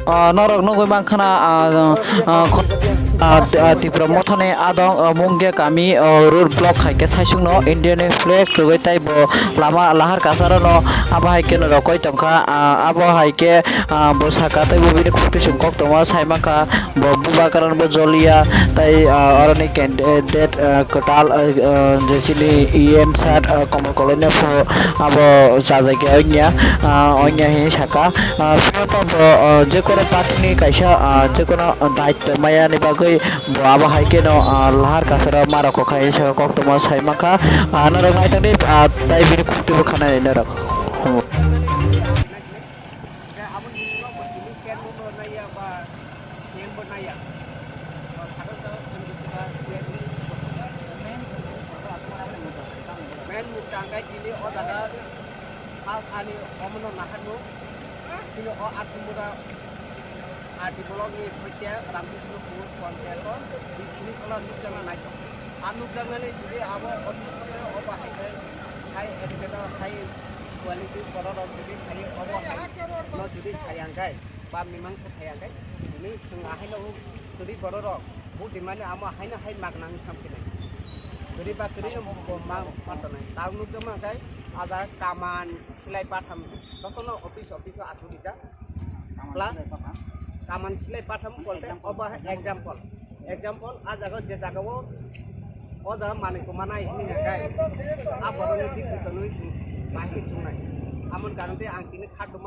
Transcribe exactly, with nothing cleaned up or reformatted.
Ah, norok nugwi mankha na, ah, ah, kho-, ah, ah, Tipra Mothani adong, ah, Mungia kami, ah, road block hai khe saisungno Indian flag rwgwi tei bo lama lahar kasaro no abo hai khe norok koi tongkha, ah, abo hai khe, ah, bo saka tei bo bini khukti song kok tongo sai mankha bo bubagra no bo jolia tei, ah, oroni candidate, ah, kwtal, ah, ah, jesini E M sir, ah, Komol Koloi no pho abo chajagya onya, ah, onya hin saka. Ah, phiya bo, ah, jekono party ni kaisa, ah, jekono daityo maya ni bagwi bo abo hai kheno, ah, lahar kasaro ma rokho khai se koktwma sai mankha. Ah, norok naithok di, ah, tai bini khukti bo khanai norok. Main mukti ang kai tini o jaga. Sal ani omono naharno, sini o Athumbura R D block ni hoite Ramkrishnopur panchayat o bisini kola nukjakna naithok. A nukjaknani jodi abo office o oba hai khe high educated, high quality borok rok jodi khai obo hai no jodi sayang kai ba mimang khe thayang kai, tini chwng ahaino kwrwi borok rok vote rimani amo haino hai mak nang tham khe nai. Kwrwi ba kwrwi no bo ma ma tongnai. Tang nukjakma kai a jaga kaman silai batham jotono office office o achuk rijak. Plus kaman silai batham bolte obo hai example. Example, a jaga je jaga o, o jaga manwi kwmanai hwnwi hwnkhe, a borokni bikri tonwi chwng bahai khe chwngnai. Amoni karon tei ang tini khatuma